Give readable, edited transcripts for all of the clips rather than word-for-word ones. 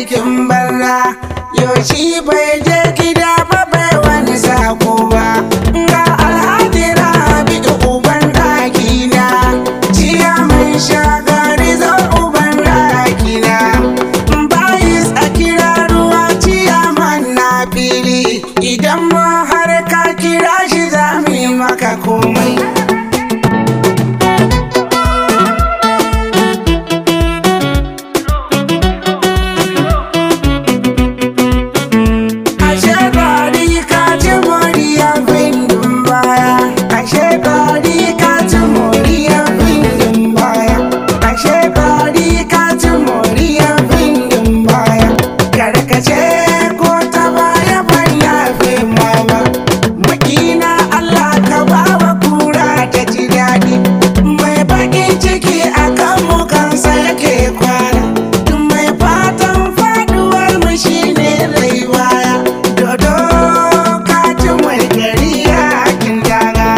Sarkin banza, yoshi bai je gida ba, bai wani sako ba. Ga Alhaji Rabi uban ɗakina, ciya mai shagari zo uban ɗakina. Bayis a kira ruwa, ciyaman na fili, idan ma har ka kira shi za mu yi maka komai. Ashe bari ka ci moriyar bindin baya. Ashe bari ka ci moriyar bindin baya. Ashe bari ka ci moriyar bindin baya. Karkace ko ta baya ban yafe mama. Makina Allah ka bawa kura ta ji daɗi. Mai baƙin ciki a kan mu kansa yake kwana. Mai fatan faduwar mu shine zai baya. Dodo ka ci mai gari yakin daga.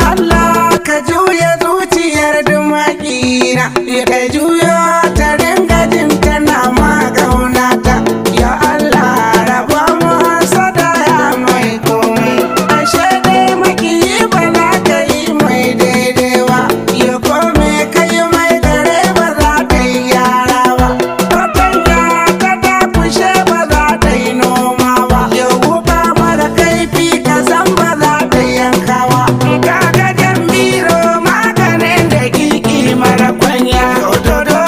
Allah ka juya zuciyar dumakina. Ya juya ta ringa jin tana ma ƙaunata. Ya Allah raba mu hasada ya mai komai. Ashe dai makiyi ba za ka yi mai daidai ba. Ya kome ka yi mai gare ba za ta yi gyara ba. Fatanya ta dakushe ba za ta yi noma ba. Ya wuka mara kaifi ka san ba za ta yanka ba. Kaga jan biro maganin da kiki mara kwanya. Dodo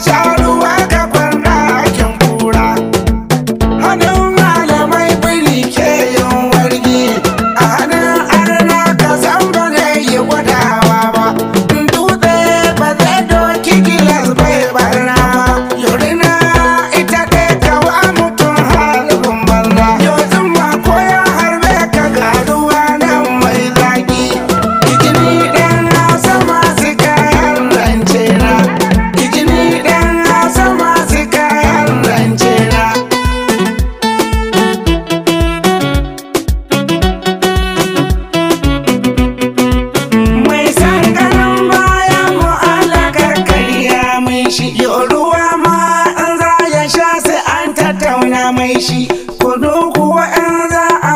sha ruwa ka kwana kin kura. Hannun malamai biri ke yin wargi, a hannun arna ka san ba zai yi gwadawa ba. Dutse ba zai doki gilas bai barna ba. Yorina ita ɗaya kawa mutum halibin banza. Yanzu ma ko ya harbe ka ga ruwa nan mai zaki. Kijini ɗan hausa masu kayan rance na. Kijini ɗan hausa masu kayan rance na. Mai san ganin bayan mu Allah karkariya mai shi. Yau ruwa ma in za ya sha sai an tattauna mai shi. Kudu kuwa in za a